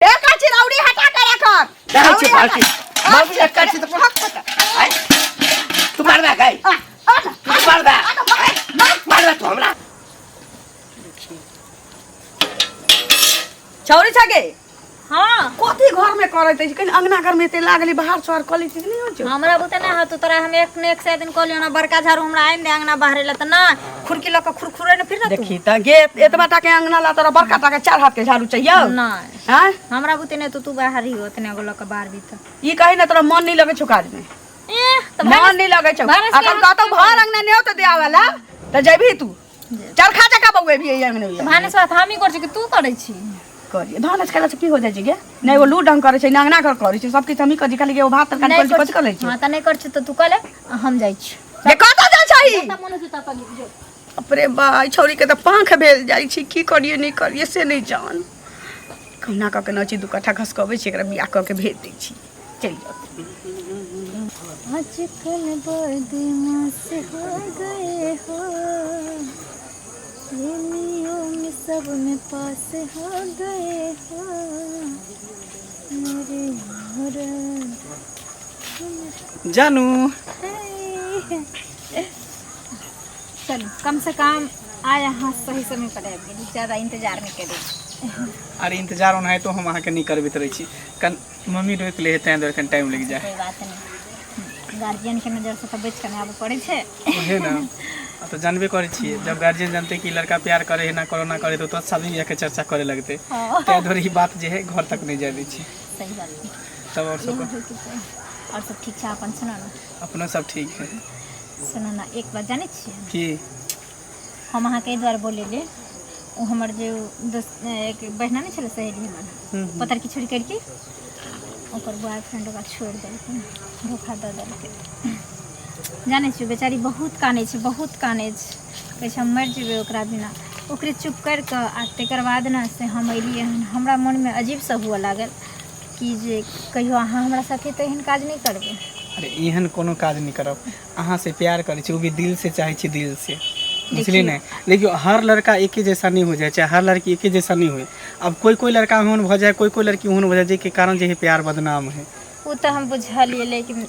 एक चिरौरी हटा के रखत। देखै छियै बाल्टी मम्मी, एक छी तऽ आइ, तू मारबे गई, तू मारबे, मारबे तू हमरा। छौरी छगे। हाँ। कथी घर में करैत अछि? कनि अंगना घर में एते लागली बाहर सोहर कऽ लै छी नहि होइ छौ? हमरा बुते ना होतो। तोरा हम एक ने एक से दिन कहलियो ना, बड़का झाड़ू हमरा आनि दे अंगना बाहरे ला, त ना खुरकी लऽ के खुरखुरे ने फिर ना तू। देखी तऽ गे, एतबा टा के अंगना ला तोरा बड़का टा के 4 हाथ के झाड़ू चाहिए? नहीं। हाँ? हमरा बुते नहीं तो तू बाहर ही होतने गो लऽ के बाहर भी त। ई कही ना, तोरा मन नहीं लगे छौ काज में? ए त मन नहीं लगे छौ। भानस के अखन कहतौ भर अंगना नहीं होतौ दे आवेला त जेबही तू चरखा जका बौएबही एहि अंगने में। भानस भात हमही करै छी कि तू करै छी? करिए भानस केला से की हो जाइ छै गे? नहि ओ लू ढंग करै छै, नहि अंगना घर करै छै, सब किछु हमही करै छी। खाली एगो भात तरकारी करै छी, कथी करै छी? हां, त नहीं करै छी त तू कह ले, हम जाइ छी। गे, कतऽ जाइ छही? त मन जूता पगि जो। अपरे बा, ई छौरी के तऽ पाँख भेल जाइ छै। की करिए नहि करिए से नहि जान। कहुना कऽ के नची 2 कट्ठा घसकबै छी, एकरा बियाह कऽ के भेज दै छी, चलि जाउ। आजकल बदमाश हो गए हो, प्रेमियों में सब में पास हो गए हो मेरे यार। जानू। चलो, कम से कम आय अहाँ सही समय पर आबि गेली, ज्यादा इंतजार नहीं करी। अरे, इंतजार ओनाहितो हम अहाँके नहि करबैत रहै छी। कन मम्मी रोकि लै है, ताहि दुआरे कनि टाइम लागि जाइ। कोई बात नहीं, गार्जियन के नजर से तऽ बचि कऽ नहि आबऽ पड़ै छै। उहे ने, आ तऽ जानबे करै छियै, जब गार्जियन जानते कि लड़का प्यार करे है ना करो ना करे, तो शादी बियाह के चर्चा करे लगते। ताहि दुआरे ई बात जे है घर तक नहि जाय दै छी। सही बात छै। तब आओर सब? इहो होइके चाही। आओर सब ठीक छै? अपन सुनो ने। अपनो सब ठीक है। सुनो ने, एक बात जानै छियै? की? हम अहाँके एहि दुआरे बोलेली, ओ हमर जे दोस्त एक बहिना नहि छलै, सहेली हमर, पतरकी छोड़ी करिके, ओकर बॉयफ्रेंड ओकरा छोड़ि देलकै, धोखा दऽ देलकै। जानै छियै, बेचारी बहुत कानै छै, बहुत कानै छै। कहै छै हम मरि जेबै ओकरा बिना। ओकरे चुप करि कऽ आ तकर बाद ने से हम एलियै हन। हमरा मोनमे अजीब सा हुअ लागल कि जे कहियो अहाँ हमरा साथे तऽ एहन काज नहि करबै। अरे, एहन कोनो काज नहि करब। अहाँ से प्यार करै छी, ओ भी दिल से चाहै छी, दिल से, बुझलियै ने? देखियौ, हर लड़का एके जैसा नहि हो जाइ छै, हर लड़की एके जैसा नहि होइ। आब कोइ कोइ लड़का ओहन भऽ जाइ, कोइ कोइ लड़की ओहन भऽ जाइ, जाहिके कारण जे है प्यार बदनाम है। ओ तऽ हम बुझलियै, लेकिन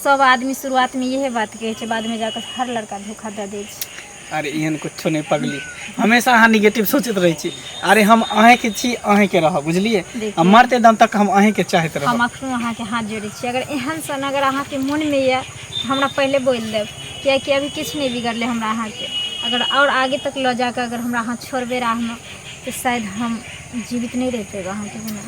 सब आदमी शुरुआतमे इहे बात कहै छै, बादमे जाकऽ हर लड़का धोखा दऽ दै छै। अरे, एहन कुछो नहि पगली। हमेशा अहाँ निगेटिव सोचैत रहै छी। अरे, हम अहीँके छी, अहीँके रहब, बुझलियै? आ मरते दम तक हम अहीँके चाहैत हम रहब। अखनो अहाँके हाथ जोड़ै छी, अगर एहन सन अगर अहाँके मोनमे यऽ तऽ हमरा पहिले बोलि देब, किएकि अभी किछु नहि बिगड़लै हमरा अहाँके। अगर आओर आगे तक लऽ जाकऽ अगर हमरा अहाँ छोड़बै राहमे, तऽ शायद हम जीवित नहि रहि पेबै अहाँके बिना।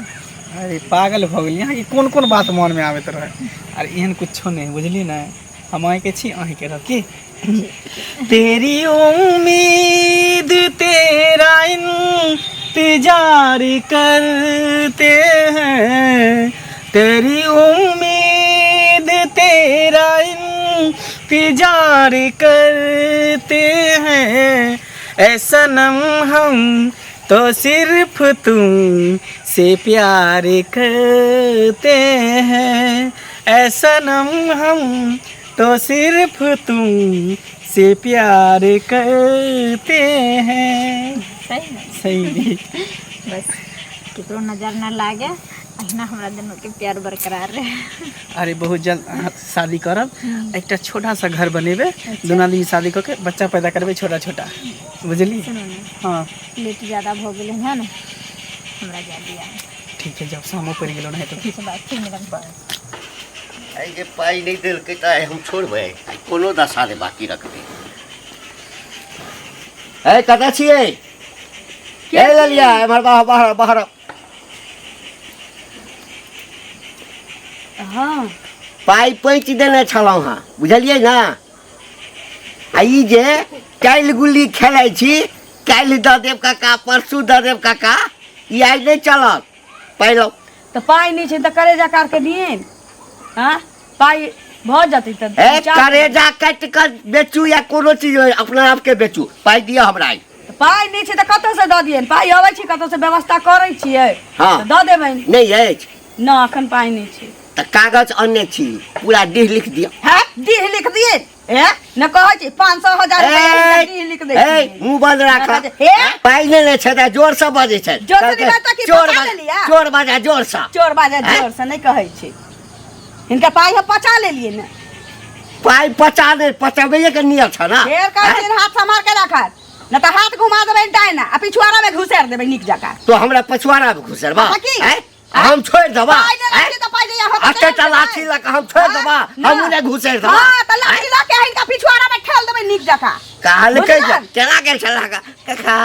अरे, पागल भऽ गेलियै? अहाँके कोन कोन बात मोनमे आबैत रहै? अरे, एहन कुछो नहि, बुझलियै ने? हम अहीँके छी, अहीँके रहब। की तेरी उम्मीद तेरा इंतजार करते हैं, तेरी उम्मीद तेरा इंतजार करते हैं, ऐ सनम हम तो सिर्फ तुम से प्यार करते हैं, ऐ सनम हम तो सिर्फ तुम से प्यार करते हैं। सही ने? सही। बस केकरो नजर न लागे, अहिना हमरा दुनूके प्यार बरकरार रहे। अरे, बहुत जल्द अहाँ शादी करब, एकटा छोटा सा घर बनेबै, दुनू आदमी शादी कऽ के बच्चा पैदा करबै छोटा छोटा, बुझली? सुनू ने। हाँ। लेट ज्यादा भऽ गेलै हन, हमरा जाय दिअ। ठीक है, जब शामो पड़ि गेलो नहीं तो। ठीक छै, बाय, फिर मिलब। आइ जे पाइ नहि देलकै तऽ आइ हम छोड़बै? आइ कोनो दशा नहि बाँकी रखबै। ए, कतऽ छियै? ए ललिया, एम्हर बाहर, बाहर, बाहर। हाँ। पाइ पैंच देने छलहुँ हँ, बुझलियै ने? आ ई जे काल्हि गुल्ली खेलाइ छी, काल्हि दऽ देब काका, परसू दऽ देब काका, ई आइ नहि चलत। पाइ लाउ। तऽ पाइ नहि छै तऽ करेजा काट के दियनि? हँ, पाइ भऽ जेतै तऽ ए, करेजा काटि कऽ बेचू या कोनो चीज होय, अपना आपके बेचू, पाइ दिअ हमरा आइ। तऽ पाइ नहि छै तऽ कतऽसँ दऽ दियनि? पाइ अबै छै, कतऽसँ व्यवस्था करै छियै तऽ दऽ देबनि। नहि अछि? न, एखन पाइ नहि छै। तऽ कागज अनने छी, पूरा डीह लिख दिअ। है, डीह लिख दिए? ए न कहै छी 500 हजार रुपैआ हिनका डीह लिख दै ए छी मुंह बंद राख। हे? पाइ नहि छै तऽ जोर से बजै छै। जोर से नहि बाजता कि चोर पचा बाजा लेलियै? चोर बाजा जोर से। चोर बाजा हैं? जोर से नहि कहै छी। हिनका पाइ हम पचा लेलियै ने। पाइ पचा नहि, पचबैए के नियत छ ना। फेर कहै हैं? छियनि हाथ सम्हार के राखत, न तऽ हाथ घुमा देबै डायना आ पिछुआरा में घुसेर देबै नीक जकाँ। तो हमरा पछुआरा में घुसेरबा? अच्छा की? हैं? हम छोड़ि देबा? पाइ नहि हैं? रखी तऽ पाइ जहिया होतै अच्छा तहिया तऽ ने लाठी देबै। लऽ कऽ हम छोड़ि देबा? ना। हमहूँ नहि घुसेर देबा। हाँ, तऽ लाठी लऽ के हिनका पिछुआरा में ठेल देबै नीक जकाँ। कहलकै जे बुझलन? केना गेल छला काका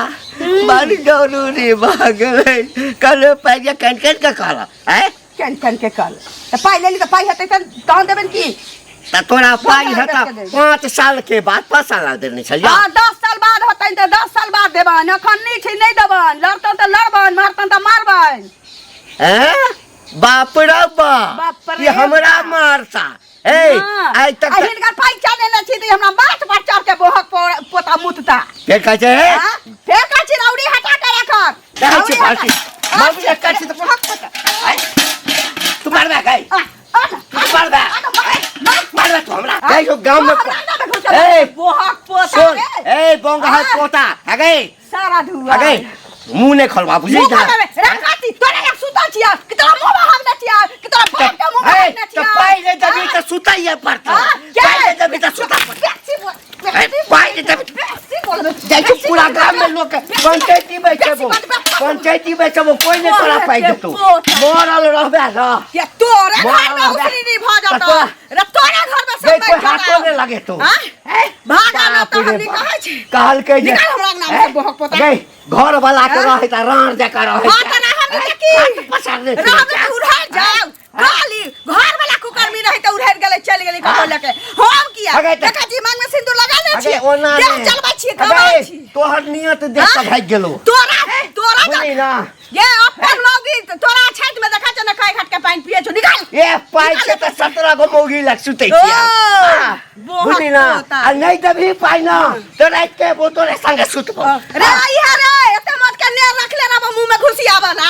बड़ जरूरी भऽ गेलै, कहले पाइ जे कनि कनि कऽ कहलक आँय। कनि कनि के कहल तऽ पाइ लेली तऽ पाइ हेतै तहन देबनि की? तऽ तोरा पाइ हमरा हेतऽ बेच के देबै। 5 साल के बाद, 5 साल देने छलियै। हाँ, 10 साल बाद होतनि तऽ 10 साल बाद देबनि, एखन नहि छै नहि देबनि। लड़तनि तऽ लड़बनि, मारतनि तऽ मारबनि। हैं? बाप रे बाप, बाप रे ई हमरा बाप। मारता। ए हाँ। आइ तक आ हिनकर पाइ चलेने छी तऽ हमरा माथ पर चढ़ के बोहक पोता मुतता। फेर कहै छै, हे? हाँ? फेर कहै छी रौड़ी हटा के राखत। कहै छी रौड़ी बाल्टी। हटा। बाबू जे कहै छी तऽ बोहक पोता। आइ, तू मारबे गई? आ, आ, तू मारबे? आ, मार, मार। मारबे तू हमरा? गई जो गाँव में हमरा ना देखो चल। ए, बोहक पोता सुन, रे। ए बोंगा हाँ। पोता, अगे। सारा धुआ। अगे, मुंह नहीं खोलबा, बुझली मुंह ना? खोलबे, रे काटी, तोरा एक सुतल छिया, कि तोरा मुंह में हम नै छिया, कि तोरा बाप के मुंह में ए, हम नै तऽ छिया। पाइ नहि देबही तऽ सुतैये पड़तौ। हाँ, के? पाइ नहि देबही तऽ सुतऽ पड़तौ। बेसी बोल, ए, बेसी पाइ नहि देबही। बेसी बोलबे। जाइ छी पूरा गाम में लोक पंचायती बैठेबो, पंचायती बैठेबो, कोई नहीं तोरा पाइ देतौ। मरल रहबे ना। ये तोरे घर मरल में रहबे। उसरी नहीं भऽ तऽ जेतौ। तोरा- रे तोरे घर में सब गई, कोई बैठ हाथो जेतौ। नहि लगेतौ। हाँ? भागा ना बाप तऽ रे हम नहीं बाप। कहै छी। कहलकै जे निकाल हमरा अंगना में से बोहक पोता। गई, घर वाला के हाँ? रहै तऽ राड़ जकाँ रहै। हाँ, तऽ रहब नहि तऽ की? हाथ पसारने छलै। रहब तऽ उड़ैल जाउ। कहली, घर वाला कुकर्मी रहै तऽ उड़ैल गेलै, चलि गेलै कतौ लऽ के। हम किया? अगे तऽ- देखै छी, मांग में सिन्दूर लगा लै अगे छियै। ओना देह नहि। चलबै छियै, अगे, कमाइ छी। तोहर नियत देख कऽ हाँ? भागि गेलौ। तोरा तोरा बुझली देख- ना? ये अपन मौगी तोरा छठि में देखै छौ ने खाइ घाट के पानि पियै छौ, निकाल। ए पाइ छै तऽ 17 गो मौगी लग सुतै ओ, छियै। हाँ, बोहक बुझली ना? पोता। आ नहि देबही पाइ ना तऽ राति के एबो तोरे संगे सुतबो। रे इहे रे एते मत के नेर रखले रहबो मुंह में घुसियावला।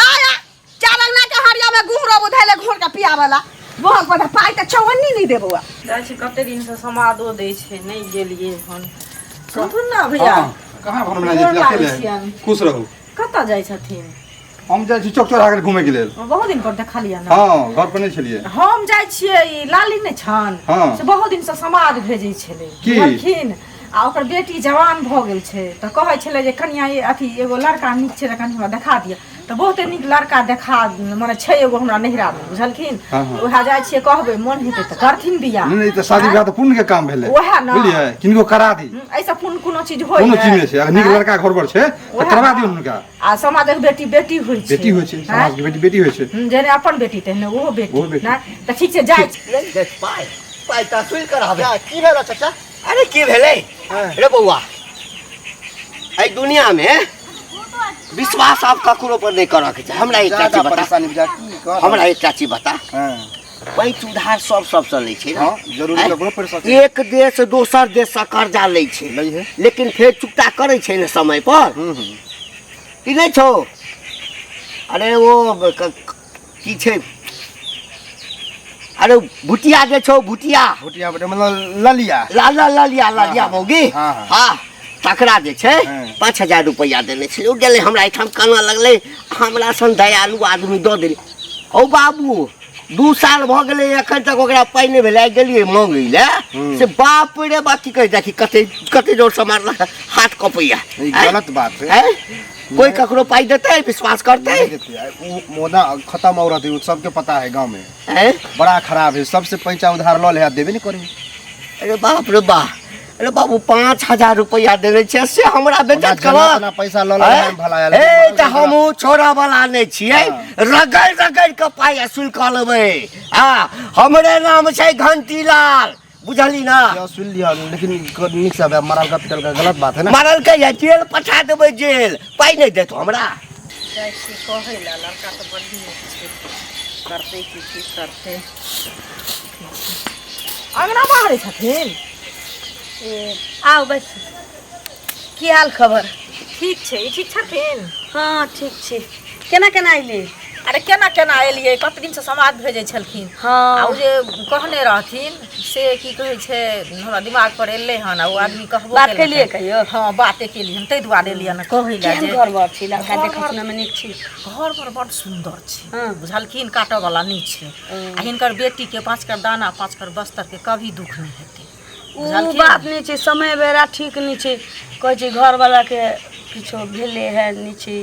आया चार अंगना के हरिया में गुह रहबो धैले घोर के पियावला। बोहक पोता पाइ तऽ चौवन्नी नहि देबो। जाइ छी कते दिनसँ समादो दै छै, नहि गेलियै हन। सुनथुन ने भैया। हाँ, कहाँ भर गोर जाइ छी लागै अकेले? छियनि। खुश रहू। कतऽ जाइ छथिन? हम जाइ छी चौक चौराहा के घूमे के लेल। बहुत दिन पर देखलियै ने। हाँ, घर पर नहि छलियै। हम जाइ छियै, ई लाली नहि छन हाँ। से बहुत दिनसँ समाद भेजै छलै। की? बुझलखिन? आ ओकर बेटी जवान भऽ गेल छै तऽ कहै छलै जे कनिया ये अथी एगो लड़का नीक छै तऽ कनि हमरा देखा दिअ। तऽ बहुते नीक लड़का देखा मने छै एगो हमरा नैहरामे, बुझलखिन? हाँ, हाँ। उएह जाइ छियै कहबै, मोन हेतै तऽ करथिन बियाह। नहि नहि, ई तऽ शादी विवाह तऽ पुण्य के काम भेलै। ओएह ने। बुझलियै, किनको करा दी। एहिसँ पुण्य कोनो चीज होइ कोनो चीज नहि छै। अगर नीक लड़का घर पर छै तऽ ओएह करवा ने। दियौ हुनका। आ समाजक बेटी बेटी होइ छै। बेटी होइ छै, समाज के बेटी बेटी होइ छै। जेने अपन बेटी तेहने ओहो बेटी। ओहो बेटी। नहि तऽ ठीक छै, जाइ छी। नहि देत पाइ, पाइ तऽ असूल कराबे। की भेल चाचा? अरे की भेलै रे बौआ, एहि दुनिया में विश्वास आब ककरो पर नहि करऽ के छै। हमरा एकटा ज्यादा चीज बता। परेशानी बुझा की कर। हमरा एकटा चीज बता। हाँ। पैंच उधार सब सबसँ लै छै ने? हाँ, जरूरी आँय? ककरो पड़ि सकै। एक देश दोसर देश से कर्जा लै छै। लै है। लेकिन फेर चुकता करै छै ने समय पर? हम्म, हम्म। की नहि छौ? अरे ओ की छै, अरे भुटिया जे छौ, भुटिया। भुटिया, भुटिया मतलब ललिया। लाला ललिया, ललिया हाँ, मौगी। हाँ, हाँ। हाँ, तकरा जे छै हाँ। 5000 रुपैआ देने छलै। ओ गेलै हमरा एहिठाम कानऽ लगलै, हमरा सन दयालु आदमी दऽ देली। हौ बाबू, 2 साल भऽ गेलै, एखन तक ओकरा पाइ नहि भेलै। आइ गेलियै मङ्गै लए से बाप रे बाप, की कहै देखी कते कते जोरसँ मारलक, हाथ कँपैया। ई आँय? गलत बात है। आँय? कोई ककरो पाइ देतै, विश्वास करतै? नहीं देते। उ मोदा खत्म औरत है, उ सबके पता है गांव में। आँय? बड़ा खराब है, सबसे पैसा उधार लऽ ले आ देबे नहीं करी। अरे बाप रे बा, अरे बाबू 5000 रुपैआ देने छै से हमरा बेचत ओना करत। अपना पैसा लऽ ले आँय? भला आयल। ए तऽ हमहूँ छोड़ऽ वाला नहि छियै, हाँ। रगड़ि रगड़ि कऽ पाइ असूल कऽ लेबै। आ हमरे नाम छै घंटीलाल, बुझली ना? सुन लिया, लेकिन नीक से मरल का पिटल का गलत बात है ना। मारलकै या जेल पठा देबै, जेल पाइ नहि देतो हमरा। जाइ छी कहै लए, लड़का तऽ बड़ नीक छै, करतै की की करतै। अङ्गना बाहरै छथिन। ए, आउ बस, की हाल खबर? ठीक छै, ई ठीक छथिन? हाँ ठीक छै। केना केना अयली? अरे केना केना एलियै, कते दिनसँ समाद भेजै छलखिन। हँ। आ ओ जे कहने रहथिन से की कहै छै, हमरा दिमाग पर एलै हन, आ ओ आदमी कहबो बात केलकै। केलियै कहियो? हँ, बाते केलियै हन, ताहि दुआरे एलियै हन कहै लए केहन जे घर बर छी लड़का? घर देखै बर- सुनैमे नीक छी? घर पर बड सुन्दर छै। हँ। बुझलखिन, काटऽ वाला नहि छै, आ हिनकर बेटी के 5 कर दाना 5 कर बस्तर के कभी दुख नहि हेतै। ओ बुझलखिन? बात नहि छै, समय बेरा ठीक नहि छै। कहै छै घरवलाके किछो भेलै है नहि छै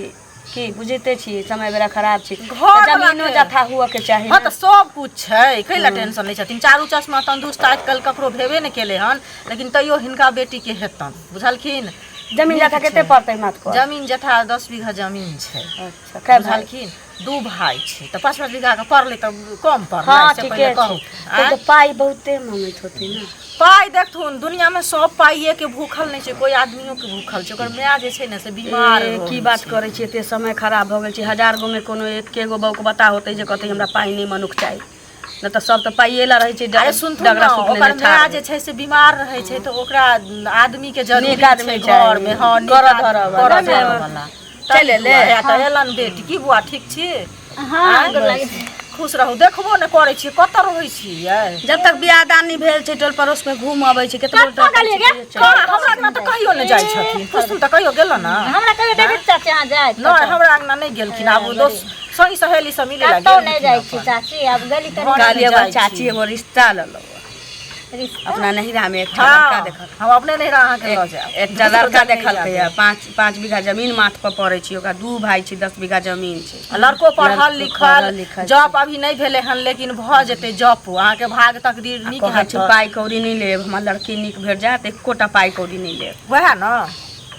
की, बुझिते छियै समय बेरा खराब छै। घरवला जमीनो के- जथा हुअ के चाही। हँ ने। तऽ सब कुछ छै, कै लए टेंशन लै छथिन? चारू चश्मा तंदुरुस्त आजकल ककरो भेबे नहि केलै हन, लेकिन तैयो हिनका बेटी के हेतन, बुझलखिन? जमीन जथा कते पड़तै माथ पर? जमीन जथा 10 बीघा जमीन छै। अच्छा, कै भाइ? बुझलखिन, 2 भाय छै, तऽ 5-5 बीघा के पड़लै तऽ कम पड़लै? हँ, से ठीके पहिले छै। कहू। तब तऽ पाइ बहुते मांगैत होतै ने? पाइ देखथुन, दुनिया में सब पाइए के भूखल नहि छै, कोई आदमियों के भूखल छै। ओकर माय जे छै ने से बीमार ए, रहै की बात छै। करै छियै? एते समय खराब भऽ गेल छै। 1000 गो मे कोनो एके गो बौक बता होतै जे कहतै हमरा पाइ नहि मनुख चाही, नहि तऽ सब तऽ पाइए ला रहै छै। अरे सुनथुन डगरा ने, सुख ओकर लेने माय ठाढ़। जे छै से बीमार रहै छै, तऽ ओकरा आदमी के जरूरी नीक आदमी छै घर में। चाही। हँ, नीक करऽ आदमी, धरऽ वाला। करऽ धरऽ वाला। चलि एलै? ताहि दुआरे तऽ एलन बेटी। की बुआ, ठीक छी? हँ, गोर लागै छी। खुश रहू। देखबो ने करै छी, कतऽ रहै छियै? जब तक बियाह दान नहि भेल छै, टोल पड़ोस में घूम अबै छै, केतबो कतऽ गेलियै गे? कहाँ? हमरा अंगना तऽ कहियो नहि जाइ छथिन। पुछथुन तऽ कहियो गेलो ने? हमरा कहियो देखै छी चाची अहाँ जाइत? नहि, हमरा अंगना नहि गेलखिन। आब ओ दोस्त संगी सहेली सब मिले ला कतौ नहि गेलखिन जाइ छी अपन। चाची, आब गेली कनी। घर कहलियै जाइ एगो चाची छी। एगो रिश्ता लऽ लौ रिश्ता? अपना नहिरा में एकटा लड़का हँ, देखल। हम अपने नहिरा अहाँके लऽ जायब। एकटा लड़का देखलकै है, 5-5 बीघा जमीन माथ पर पड़ै छै। ओकरा 2 भाई छै, 10 बीघा जमीन छै। लड़को पढ़ल लड़को लिखल, पढ़ल लिखल। जॉब अभी नहि भेलै हन, लेकिन भऽ जेतै जॉब, अहाँके भाग तकदीर नीक कहै हैत छै तऽ। पाइ कौड़ी नहि लेब, हमरा लड़की नीक भेट जायत, एकोटा पाइ कौड़ी नहि लेब। वएह ने।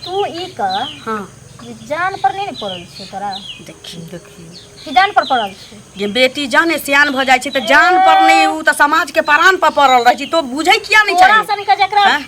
तू ई कह हँ। जे जान पर नहि ने पड़ल छै तोरा? देखी। देखियौ कि जान पर पड़ल छै? जे बेटी जाने सियान भऽ जाइ छै तऽ जान पर नहि, ओ तऽ समाज के प्राण पर पड़ल रहै छै। तो बुझै किया नहि तोरा छै? सन के जकरा हैं?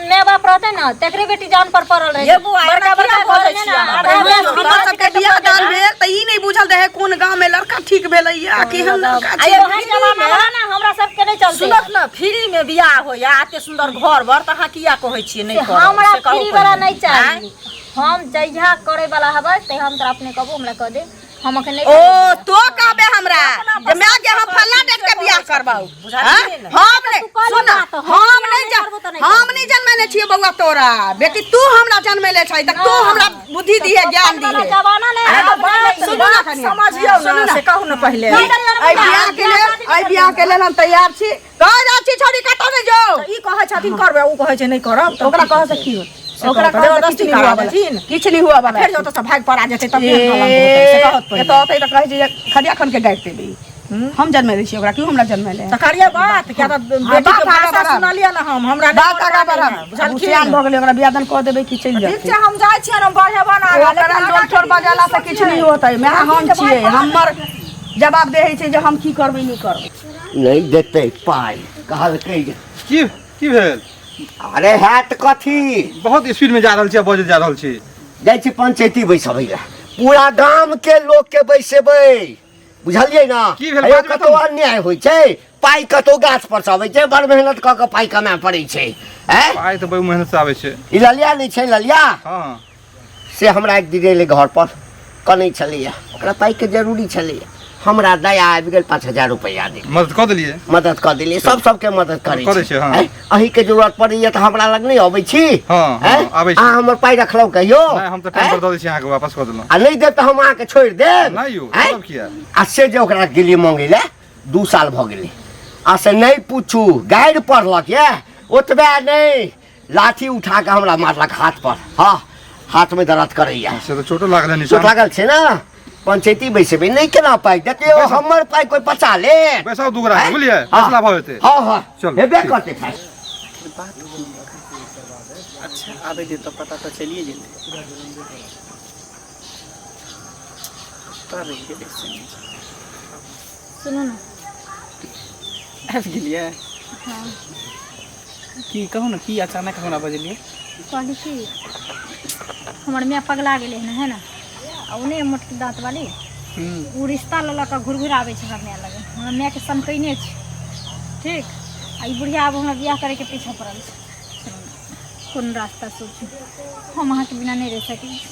माय बाप रहते ने, तकरे बेटी जान पर पड़ल रहे। ये बुआ, एना बड़का किया बड़का बजै घर मे छियै ने अहाँ? आधा अरे आधा हमर सबके बियाह दान भेल तऽ ई नहि बुझल रहै कोन गाँव में लड़का ठीक भेलैया, केहन लड़का आ छै। ये तोहर जमाना वाला ने हमरा सबके नहि चलते। सुनत ने, फ्री में बियाह होइया, एते सुन्दर घर बर, तऽ अहाँ किया कहै छियै नहि से करब? हमरा से कहू फ्री वाला पहिने। नहीं चाही। हम जहिया करे वाला हबै ते हम तोरा अपने कहबो, हमरा कह दे, हम अखन नहीं ओ करबै। तो कहबे हमरा जे माय के हम फल्ला डेट के बियाह करबाऊ? बुझलियै ने? हम नहि। तू कहली सुन ना तऽ हम हम बियाह नहि नहि करबो तऽ नहि हम करबो। नहि जन्मेने छियै बौआ तोरा बेटी, तू हमरा जन्मेले छै तऽ तू हमरा बुद्धि दिहे, ज्ञान वाला दिहे। जमाना नहीं अरे है, तऽ अब नहीं बात है। सुनू ना कनिया। समझियौ सुनू ने, ना। से कहू ने पहिले। एहि बियाह के लेल, एहि बियाह के लेल हम तैयार छी। कहि रहल छी छोड़ी, कतौ नहि जाउ। ई कहै छथिन करबै, ओ कहै छै नहि करब, तऽ ओकरा कहऽ से की होत? से ओकरा कहू तऽ कहऽ से जबरदस्ती किछु नहि हुआ करा बला। देथिन। किछु नहि हुआ बला। फेर जे ओतऽ से भागि पड़ा जेतै तब केहन कलंक होतै, से कहत पहिले। एतऽ अतै तऽ कहै छै जे खदिया खन के गाड़ि देबै। हम जन्मेले छी ओकरा, क्यों हमरा जन्मेले? तऽ करियै बात, किया तऽ बेटी बात के आगाँ भाषा बढ़ाउ। सुनलियै ने हम, हमरा नहि बात आगाँ पता बढ़ा। नहि, बुझलखिन? सियान भऽ गेलै, ओकरा बियाह दान कऽ देबै कि चलि ठीक जेतै? छै, हम जाइ छियनि, हम बढ़ेबनि आगाँ, ओकरा लेकिन डोल ठोर बजेला से किछु नहि होतै। माय हम छियै, हमर जवाब देै छै जे हम की करबै नहि करबै। नहि देतै पाइ कहलकै जे। की की भेल? अरे हैत कथी? बहुत स्पीड में जा रहल छी आ बजैत जा रहल छी। जाइ छी पंचायती बैसबै लए, पूरा गाम के लोक के बैसेबै, बुझलियै ने? की भेल? अयो, बाजबै कतौ अन्याय होइ छै? पाइ कतौ गाछ पर से अबै छै? बड़ मेहनत कऽ कऽ पाइ कमाए पड़ै छै, आँय? पाइ तऽ बड़ी मेहनत से आबै छै। ई ललिया नहि छै ललिया? हँ। से हमरा एक दिन एलै घर पर, कनै छलैया, ओकरा पाइके जरूरी छलैया। हमरा दया आबि गेल, 5000 रुपैआ दे मदद कऽ देलियै। मदद कऽ देलियै। सब सबके मदद करै करै छै, हँ। आँय? अहीँके जरूरत पड़ैया तऽ हमरा लग नहि अबै छी? हँ, हँ, आँय? आबै छी। अहाँ हमर पाइ रखलहुँ कहियो? नहि, हम तऽ टाइम आँय? पर दऽ दै छी अहाँके, वापस कऽ देलहुँ। आ नहि देब तऽ हम अहाँके छोड़ि देब? नहि यौ, आँय? तब किया? आ से जे ओकरा गेलियै मङ्गै लए, 2 साल भऽ गेलै, आ से नहि पूछू, गारि पढ़लक यऽ। ओतबे नहि, लाठी उठा कऽ हमरा मारलक हाथ पर। हँ, हाथमे दर्द करैया। से तऽ चोटो लागल है। चोट निशान लागल छै ने। पंचायती बैसेबै नहि, केना पाइ देतै ओ? हमर पाइ कोइ पचा ले? बैसाउ दू गोरा, आँय? बुझलियै? हँ। फैसला भऽ जेतै। हँ हँ। चलू, हेबे ठीक। करतै फैसला। बात की? अच्छा, आबै दे तऽ पता तऽ चलिए जेतै। कतऽ रहि गेलै से नहि जानि। सुनू ने। आबि गेलियै? हँ। की कहू ने, की अचानक हमरा बजलियै? कहली कि हमर माय पगला गेलै हन, है ने? आ ओ नहि मोटकी दाँत वाली, ओ रिश्ता लऽ लऽ कऽ घुर घुर आबै छै हमरा माय लग, हमरा मायके सनकैने छै, ठीक? आ ई बुढ़िया आब हमरा बियाह करैके पीछा पड़ल छै। कोन रास्ता सोचू? हम अहाँके बिना नहि रहि सकै छी।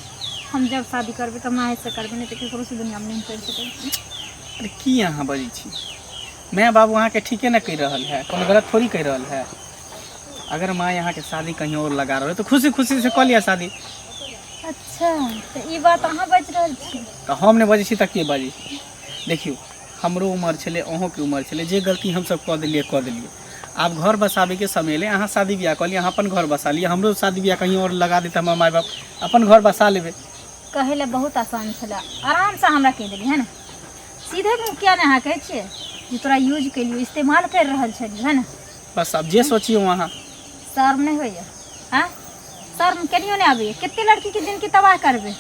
हम जब शादी करबै तऽ माय से करबै, नहि तऽ केकरो से दुनियामे नहि करि सकै छी। अरे की अहाँ बजै छी? माय बाबू अहाँके ठीके ने कहि रहल है, कोनो गलत थोड़ी कहि रहल है। अगर माय अहाँके शादी कहीं और लगा रहल है तऽ खुशी खुशी से कऽ लिअ शादी। अच्छा, तऽ ई बात अहाँ बाजि रहल छी? तऽ हम नहि बजै छी तऽ के बाजै? देखियौ, हमरो उमर छलै, अहूँके उमर छलै, जे गलती हमसभ कऽ देलियै कऽ देलियै। आब घर बसाबैके समय एलै, अहाँ शादी बियाह कऽ लिअ, अहाँ अपन घर बसा लिअ, हमरो शादी बियाह कहीं आओर लगा देतै हमर माय बाप, अपन घर बसा लेबै। कहै लए बहुत आसान छलै, आरामसँ हमरा कहि देलियै है ने। सीधे मुँह किया नहि अहाँ कहै छियै जे तोरा यूज केलियौ, इस्तेमाल करि रहल छलियौ है ने? बस आब जे सोचियौ अहाँ। शर्म नहि होइए? आँय, शर्म कनियो नहि आबैए? कते लड़कीके जिनगी तबाह करबै,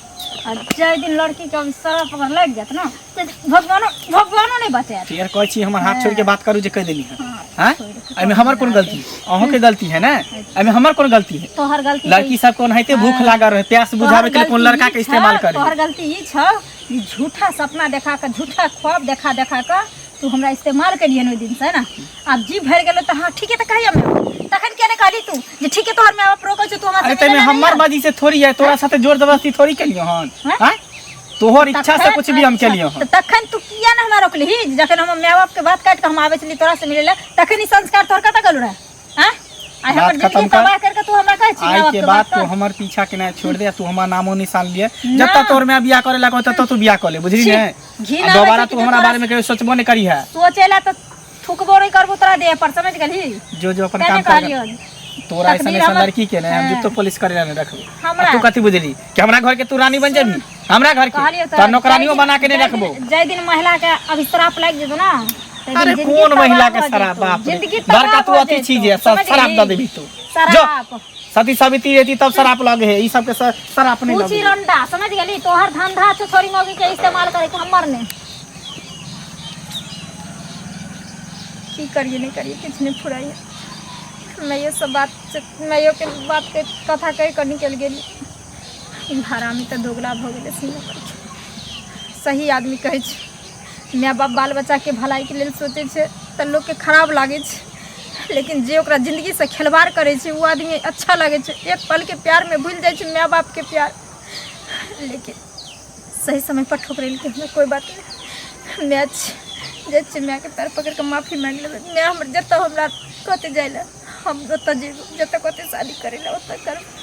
आ जाहि दिन लड़कीके अभी शराब अगर लागि जायत ने तऽ भगवानो भगवानो नहि बचायत। फेर कहै छी हमर हाथ छोड़िके बात करू जे कहि देली हँ। हँ, आँय, छोड़ि एहिमे हमर कोन गलती? अहूँके गलती है ने, एहिमे हमर कोन गलती है? तोहर गलती लड़की सबके ओनाहिते भूख लागल रहे, प्यास बुझाबे के लिए कोन लड़का के इस्तेमाल करे। तोहर गलती ई छौ जे झूठा सपना देखा कऽ, झूठा ख्वाब देखा देखा कऽ तू हमरा इस्तेमाल केलियन ओहि दिन से ने। आब जी भरि गेलो तऽ हाँ ठीके, तऽ कहिया माय तखन किया नहि कहली तू जे ठीके तोहर माय बाप रोकै छौ, तू हमरा अरे संगे तैमे लेने हमर नहि मर्जी से थोड़ी है, तोरा साथे जोर जबरदस्ती थोड़ी केलियो हन। हैं? हैं, तोहर इच्छा से तखन- कुछ भी हम अच्छा, केलियो हन। तऽ तखन तू किया ने हमरा रोकलिही जखन हम माय बाप के बात काटि कऽ हम आबै छली तोरा से मिलै लए, तखन ई संस्कार तोहर कतऽ गेलो रहै? आँय, आइ बात हमर खत्म जिंदगी कर। तबाह करके तू हमरा कहै छी माय आइ बाप के के बाद बात तू कर? हमर पीछा केनाइ छोड़ दे, तू हमर नामो निशान लिए। ना। जब तक तोर माय बियाह करे लगा तब तू बियाह कर ले, बुझली छी, ने? घिन आ आबै दोबारा छै कि तू हमरा तोरा बारे में कहियो सोचबो नहीं करी है। सोचे ला तऽ थुकबो नहि करबो तोरा देह पर, समझ गेलही? जो जो अपन तें काम ने कर। कहलियौ तोरा ऐसा तकदीर ऐसा हमर- लड़की के ने हम हाँ। जूतो पॉलिश करे ला नहीं रखबो। हमरा? आ तू कथी बुझली कि हमरा घर के तू रानी बन जेबी? हमरा घर के कहलियौ तोरा नौकरानियो बना के नहीं रखबो। जाहि दिन महिला के अभिश्राप लागि जेतौ ना, ताहि दिन अरे जिंदगी कोन तबाह महिला के भऽ शराब? जेतौ। बाप रे, जिंदगी तबाह बड़का तू भऽ अथी जेतौ। छी जे समझ शराब गेलही? दऽ देबी तू। जो शराब सती सावित्री रहती तब शराब लगे है, ई सब के शराब नहीं पूछी लगे। रंडा, समझ गेली? तोहर धंधा छौ छोरी मौगी के इस्तेमाल करे के, हमर ने। की करिए नहीं करिए किछु नहीं फुराइए। मैयो सब बात मैयो के बात के कथा कहि कऽ निकलि गेली। ई हरामी तऽ दोगला भऽ गेलै सीमा पर। सही आदमी कहै छै, माय बाप बाल बच्चाके भलाइके लेल सोचै छै तऽ लोकके खराब लागै छै, लेकिन जे ओकरा जिन्दगीसँ खेलवाड़ करै छै ओ आदमी अच्छा लागै छै। एक पलके प्यारमे भूलि जाइ छै माय बापके प्यार, लेकिन सही समय पर ठुकरेलकै हमरा। कोइ बात नहि, माय छै, जाइ छियै मायके पैर पकड़ि कऽ माफी माँगि लेबै। माय हमर जतऽ हमरा कहतै जाइ लए हम ओतऽ जेबै, जतऽ कहतै शादी करै लए ओतऽ करबै।